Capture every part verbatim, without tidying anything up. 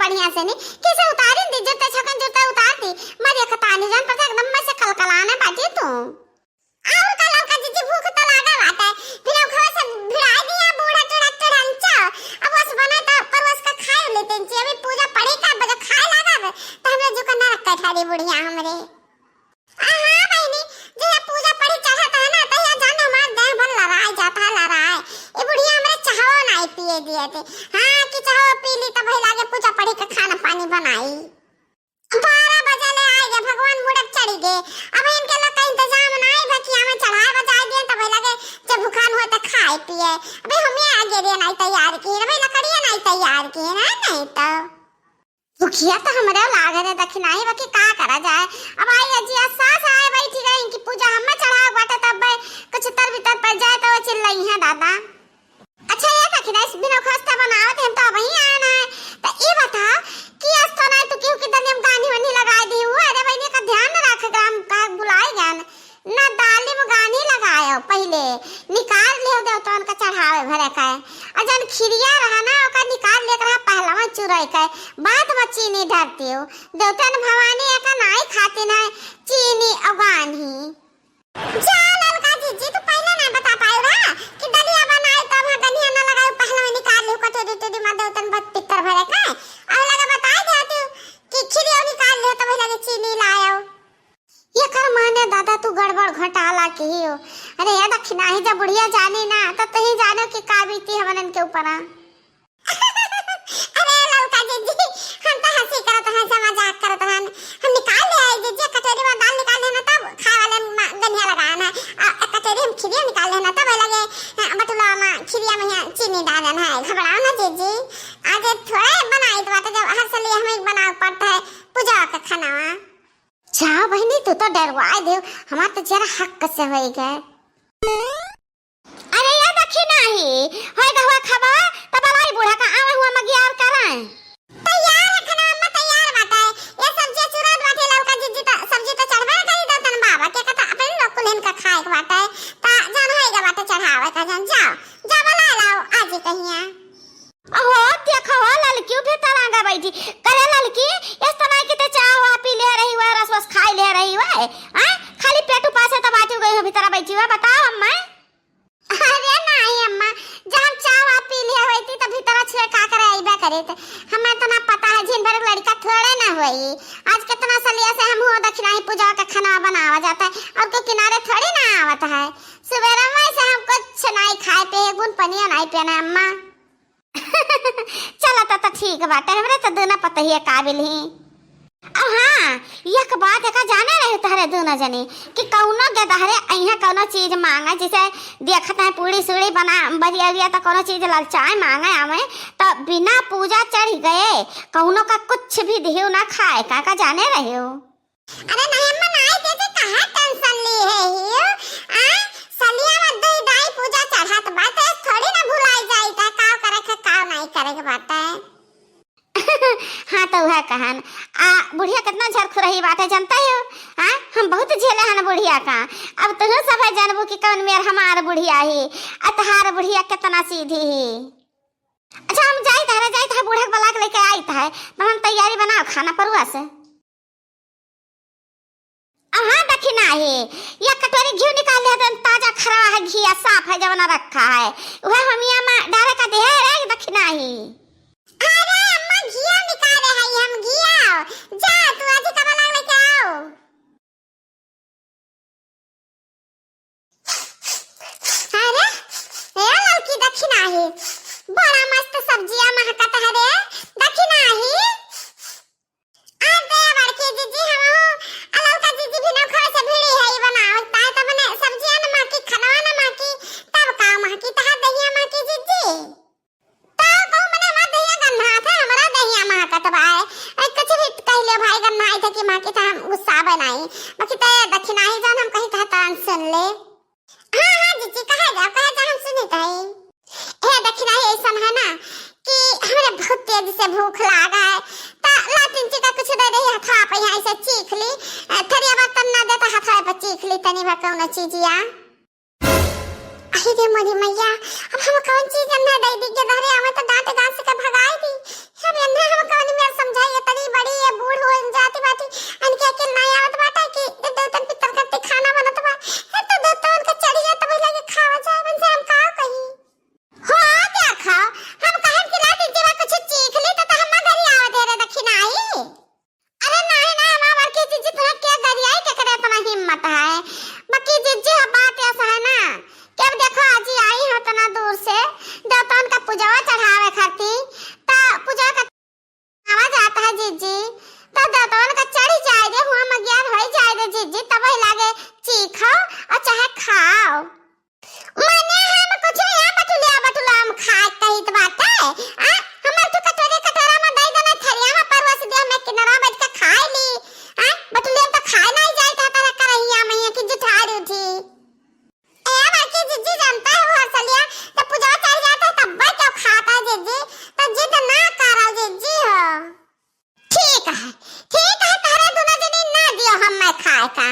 बढ़िया से नहीं, कैसे उतारी दी, जूते छकन जूते उतार दी। मजे खतानी जान पर एकदम में से कलकलाने बाटी तू। और का ललका जीजी, भूख तो लागा बाटे, फिर घर से भिड़ाई दिया बूढ़ा टूढ़ा टूढ़ा अंचा। अब बस बना तो परवस का खाए लेते हैं जी। अभी पूजा पड़ी का बजे खाए लागा बे, तो हमरे जो करना रख के ठाड़ी बुढ़िया हमरे। आ, हाँ बहिनी, जहिया पूजा पड़ी चढ़त है ना, तहिया जाने हमार देह भर लड़ाए जाता है, लड़ाए। ये बुढ़िया हमरे चाहो नहीं पिए दिए थे। हाँ, कि चाहो पी ली तो भाई लागे पूजा पड़ी के खाना पानी बनाई। बारह बजे ले आए गे, भगवान मुड़ब चढ़ी गे। अब इनके लोग का इंतजाम नहीं बा कि हमें चढ़ाए बजाए दिए, तो भाई लागे जब भुखान हो तो खाए पिए। अबे हमें आगे रे नहीं तैयार की, अबे लकड़िया नहीं तैयार की, ना नहीं तो। भुखिया तो हमरे लागे रे दखिनाही, बाकी का करा जाए। अब आई अजिया सास आए बैठी गई, इनकी पूजा हमें चढ़ाए बाटे, तब भाई कुछ तर भीतर पड़ जाए तो वो चिल्लाई है दादा। अच्छा, ये दखिनाही बिना खस्ता बनावत हम तो अबही आए ना है। तो ये बता कि आज तो ना तू क्यों की दलिया में गानी वानी लगाए दी हुआ? अरे बहनी का ध्यान रख, ग्राम का बुलाए गन। ना दाली में गानी लगायो, पहिले निकाल लियो देवतवन का चढ़ावे भरे का। और जन खिरिया रहा ना, ओकर निकाल लेकर रहा पहलवा चुराई का। बाद में चीनी धरती हो। देवतन भवानी एका नाई खाती ना, चीनी और गानी। जा ललका जीजी, तू पहिले ना बता पायो रहा कि दलिया बनाए तो वहाँ गनिया ना लगाए, पहलवा निकाल लियो कटोरी टोरी में देवतन भत पित्तर भरे का। अब लगा बताए दे तू कि खिरिया निकाल लियो तो वही लगे चीनी लायो। ये कर माने दादा, तू गड़बड़ घोटाला की हो। अरे ये दखिनाही, जब बुढ़िया जानी ना, तो तही जानो कि का बीती हमनन के ऊपर आ। अरे ललका जीजी, हम तो हंसी करत हन, से मजाक करत हन। हम निकाल ले आई जीजी, कटोरी में दाल निकाल लेना, तब खाए वाले मा-, गनिया लगाना। आ, कटोरी हम खिरिया निकाल लेना, तब लगे, आ, बटुला में खिरिया में यहाँ चीनी डालन है। घबराओ ना जीजी, आज थोड़े बनाई तो बात, जब हर साल हमें बनावे पड़ता है पूजा का खाना। जा बहिनी, तू तो डरवाए देव, हमार तो जरा हक से होई गए। अरे ये दखिनाही, होय गहवा खाबा, तब लाई बूढ़ा का आवा हुआ मगियार कराए। तैयार है खाना अम्मा, तैयार बाटे। ये सब्जी चुरात बाटे, ललका जीजी त सब्जी त चढ़बे करी दो तन बाबा के, कता अपन लोग कुल इनका खाए के बाटे। ता जान होई गा बाटे चढ़ावे का, जान जाओ, जा बला लाओ आज ही कहिया। अहो, देखो हो, ललकियो भीतर आंगा बैठी। करे ललकी, इस तरह की ते चाह वाह पी ले रही हुआ, रस वस खाई ले रही हुआ, हैं? खाली पेट उपास है, तब आती गई हो भीतर बैठी हुआ, बताओ अम्मा। अरे नहीं अम्मा, जब हम चाह वाह पी ले होती, तब भीतर छुए का करे अइबे करे थे। हमें तो ना पता है, झिन भर लड़का थोड़े ना होई। आज कितना सलिया से हम हो दखिनाही पूजा का खाना बनावा जाता है, और के किनारे थोड़ी ना आवत है। सुबेरे में से हम कुछ नहीं खाए पे, गुन पनिया नहीं पीना अम्मा। चला, त, त ठीक बाटे, हमरे त दूना पतहिया काबिल ही। अब हाँ, एक बात एका जाने रहे तहरे दूना जने कि कौनो गदहरे अइहा कौनो चीज मांगे, जैसे देखत है पूड़ी सूड़ी बना बरिया उरिया, त कौनो चीज ललचाए मांगे आवे, त बिना पूजा चढ़ गए कौनो का कुछ भी दियो ना खाए का, का जाने रहे हो? अरे नहीं अम्मा, नाई दीदी, काहे tension ली है हियो? आ, सलिया में दही दाई पूजा चढ़त बाटे, थोड़ी ना भुलाई जाई ता, काव करे के, काव नाई करे के बाटे। हाँ, तो वह कहन, आ, बुढ़िया कितना झरखुरही बाटे, जानता हो? हाँ, हम बहुत झेले हन बुढ़िया का। अब तुहू सब है जानबू कि कौन मेर हमार बुढ़िया ही, आ तहार बुढ़िया कितना सीधी ही। अच्छा, हम जाई तहरे, जाई तहरे बूढ़ा के बुला के लेके आई तहरे, तब हम तैयारी बनाओ खाना परुआ से। अहाँ दखिनाही, या कटोरी घी निकाल ले हतन, ताजा खरवा है, घी साफ है, जवना रखा है, वह हमिया मा डारे का दे है रे दखिनाही। अरे अम्मा, घी निकाले है हम, घी आओ, जा तू आज कब लाग लेके आओ। अरे, ए ललकी दखिनाही, बड़ा मस्त सब्जिया महकत है रे, दखिनाही। आ दे बड़की जीजी, हम हो, आ ललका जीजी भी नौखर से भिड़ी है, ई बनाओ, ताए त मने सब्जिया न महकी, खनवा न महकी, तब का महकी, तहार दहिया महकी जीजी। तो कहूँ मने हमार दहिया गंधात है, हमरा दहिया महकत बा है। ऐ कुछ भी कह ले भाई, गंधाई थे कि महकी त हम गुस्सा बनाई। बाकी ते दखिनाही जान हम कही था तान सुन ले। हाँ, हाँ, जीजी, कहे जा, कहे जा, हम सुनी ताई। हे दखिनाही, ऐसन है ना कि हमरे बहुत तेज से भूख लागा है। त लाटिन जी का कुछ दे दे, हथवा पे यहाँ ऐसे चीख ली। अ, थरिया बर्तन ना देता, हथवा पे चीख ली, तनी भर कौनो चीजिया। अरे रे मोरी मैया, अब हम कौन चीज हम ना दे दी, के धरे आवे तो दांत गांस के भगाई दी। अब एन्हा हम कवनी मेर समझाई, इतनी बड़ी ये बूढ़ हो जाती बाटी, इनके अकेल ना आवत बाटे कि देवतन पितर करती खाना बनत बा, है तो देवतन का चढ़ी जात, वही लगे खावा जाए, उनसे हम का कही? हो, क्या खाओ? हम कहब कि ला दीजिए, कुछ चीख ली तो, तो हम ना घरी आवे दे रे दखिनाही। अरे नाही ना, हमार बड़की जीजी, तुहे के गरियाई, केकरे इतना हिम्मत है? बड़की जीजी, अब बात ऐसा है ना कि अब देखो, आज ही आई हो इतना दूर से, देवतन का पूजवा चढ़ावे खाती, ता पूजवा का आवाज आता है जीजी, तो देवतन का चढ़ी जाए दे, हुआ मगियार होई जाए दे जीजी, तब वही लागे चीखो और चाहे खाओ। मने हम कुछ यहाँ बटुलिया, बटुलिया हम खाए कहित बाटे। आ, हमर तू कटोरी, कटोरा में दई देना, थरिया में परोस दे, हमें किनरा बैठ के खाए ली। आ, बटुलिया तो खाए नहीं जाए, तो तरह करहिया में ये कि जुठार उठी। ए, बड़की जीजी जानता है वो हर सलिया, जब पूजा चढ़ जाता है तब भाई क्यों खाता है जीजी, तो जिद ना करो जीजी हो। ठीक है, ठीक है, तहरे दोनों जनी ना दियो हमें खाए का,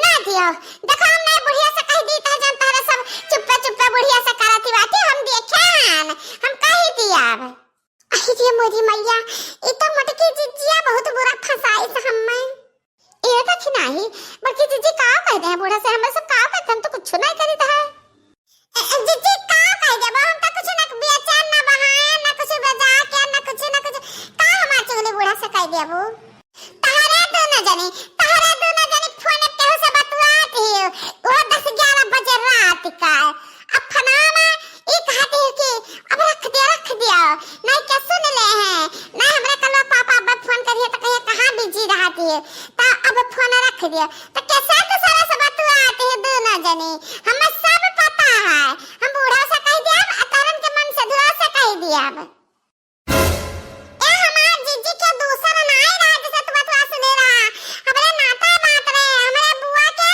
ना दियो। देखो, हम नहीं बुढ़िया से कह दी, तह जन तहरे सब चुप्पे चुप्पे बुढ़िया से करती बाटी, हम देखे हन, हम कह ही दिया अब। अरे मोरी मैया, ई तो मोटकी जिज्जिया बहुत बुरा फंसाइस हमें। ए दखिनाही, बड़की जिज्जी का कह दे बूढ़ा से, हमें सब का कह दे, हम तो कुछ नहीं करी था। ए, ए, जिज्जी, का कह देबो? हम तो कुछ न बेचन, न बहायन, न कुछ बेचा के, न कुछ, न कुछ। का हमार चुगली बूढ़ा से कह देबो? तहरे दोनों जनी, तहरे दोनों जनी फोन पे केहू से बतुआत ही, वो दस ग्यारह बजे रात का। अब फनाना ई कहत ही कि अब रख दियो, रख दियो, नहीं के सुन ले हैं, नहीं हमरे कलवा पापा अब फोन करिए तो कहिए कहाँ बिजी रहती है, तो अब फोन रख दियो। तो कैसे दूसरा से बतुआत ही दोनों जनी? हमें सब पता है, हम बूढ़ा से कह दिया, आ तारन के मन से धुआ से कह दिया। ए हमार जीजी के दूसर नाई रहा, जैसे तू बतवा सुने रहा। हमरे नाता बात रहे, हमरे बुआ के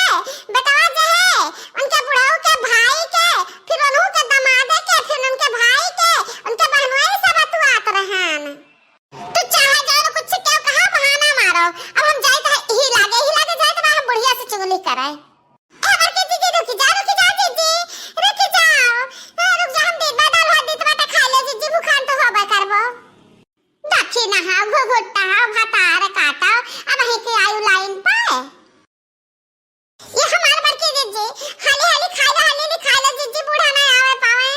बेटवा जे है, उनके बुढ़ऊ के भाई के, फिर उनहू के दमादे के, फिर उनके भाई के, उनके बहनोई से बतवात रहन। तू चाहे जाओ तो कुछ क्यों कहा बहाना मारो। अब हम जाइत है, यही लागे, यही लागे जाइत बा, हम बुढ़िया से चुगली करे। ए, बड़की जीजी, रुकी जा, रुकी जा, जीजी, रुकी जाओ। ए, रुक जा, हम दीत बा, दाल भात दीत बाटे, खा ले, जीजी, भुखान तो होबे करबो। दखिनहा, घुघुट्टा, भातार काटा, अब ही के आयु लाइन पे। ये हमार बड़की जीजी, हाली हाली खा ले, हाली हाली खा ले, जीजी, बूढ़ा ना आवे पावे।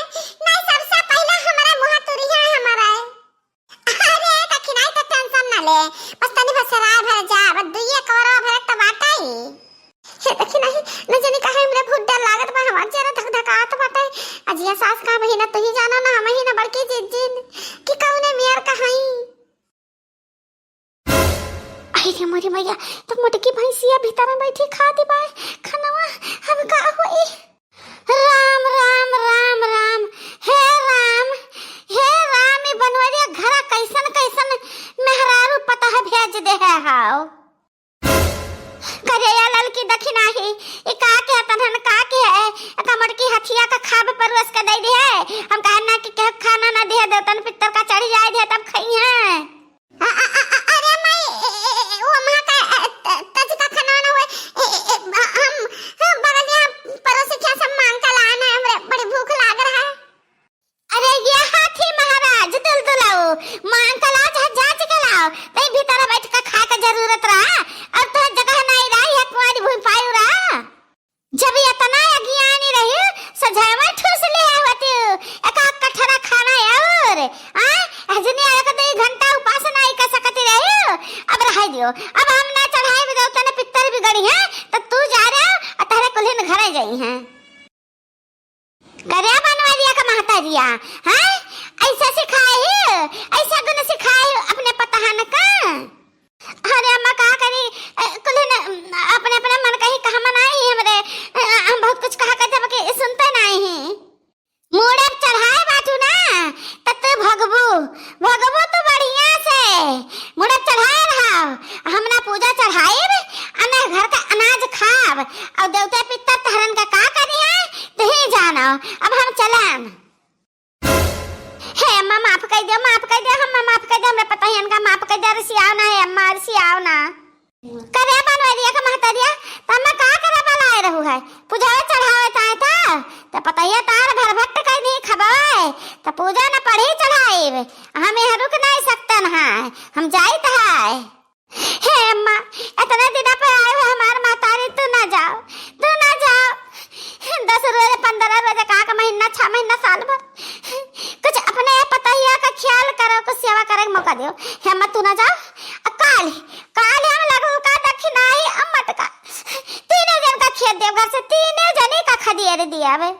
नहीं, सबसे पहले हमारा मुँह तुरिया हमारा है। अरे, दखिनाई तो tension ना ले, बस तनी भर सराय भर जा, बस दुइये कवरवा भरत तो बाटे ही। हे दखिनाई, न जानी काहे हमरे बहुत डर लागत बा, हमार चेहरा धक धकात बाटे। अजिया सास का बहिना तू ही जानो ना, हम ही ना बड़की जिज्जिन, कि कौने मेर का हई। अरे रे मोरी मैया, तो मोटकी भैंसिया भीतर में बैठी खाती बा खनवा, हम का होई? राम, राम, राम, राम, हे राम, हे राम, ई बनवरिया घरा कैसन, कैसन मेहरारू पतह भेज दे है हाव। करे या ललकी दखिनाही, ई का के तनहन का के है, एका मोटकी हथिया का खाब परोस के दे दे है। हम कहे ना कि केहू खाना ना दे, देवतन पितर का चढ़ी जाए दे, तब खई हैं। अ, अ, अ, अ, अरे माई, ए, ए, ए, वो माँ का, अ, त-, तज का खाना ना हुए। ए, ए, ए, हम, हम बगल यहाँ पड़ोसी के सब मांग के लाए ना, हमरे बड़ी भूख लाग रहा है। अरे ये हाथी महाराज दुलदुलाऊ, मांग के लाओ चाहे जांच के लाओ, तई भीतर बैठ के खाए के जरूरत रहा। अब तो जगह नहीं रहा, ये कुंवारी भूमि पायु रहा। जब इतना अज्ञानी रही, सजावा ठूस लिया होती, एका कठरा खाना और, आ, हजनी एक दो घंटा उपास नहीं कर सकती रही, अब रह दियो, अब हम ना चढ़ाए भी दो, तने पितर भी गड़ी है, तो तू जा रहे हो, और तेरे कुल्हिन घरे जाई हैं। करे बनवरिया का महतरिया, हैं? ऐसा सिखाए हो, ऐसा गुण सिखाए हो अपने पतहन का? अरे अम्मा, का करी, ए, कुल्हिन, अपने, अपने मन कही कहा मनाई हमरे, ए, हम बहुत कुछ कहा कर जब कि सुनते नहीं। मुड़े चढ़ाए बाटू ना, त तू भगबू, भगबू तू बढ़िया से। मुड़े चढ़ाए रहा, हम ना पूजा चढ़ाइब, आ ना घर का अनाज खाब, और देवते पितर तहरन का का करी है, तू ही जानो। अब हम चलन। हे अम्मा, माफ कर दे, माफ कर दे, हम माफ कर दे, हमरे पता ही इनका माफ कर दे, रिसियाओ ना, हे अम्मा, रिसियाओ ना। करे बनवरिया का महतरिया, त अम्मा का करे बलाए रहू है? पूजावे चढ़ावे ताए था, त पता ही तार घर भट्ट कर दी खबाए। त पूजा न पढ़ी चढ़ाइब, हम यहाँ रुक नहीं सकतन है, हम जाइत है। हे अम्मा, इतने दिन पे आए हो हमार महतारी, तू ना जाओ, तू ना जाओ। दस रोज, पन्द्रह रोज, का का महीना, छह महीना, साल भर, कुछ अपने पतोहिया का ख्याल करो, कुछ सेवा करे के मौका दो। हे अम्मा, तू ना जाओ। आ काल, काल हम लघु का दक्षिणा ही अम्मट का तीनों जन का खेत देव घर से, तीनों जने का खदियर दिया बे।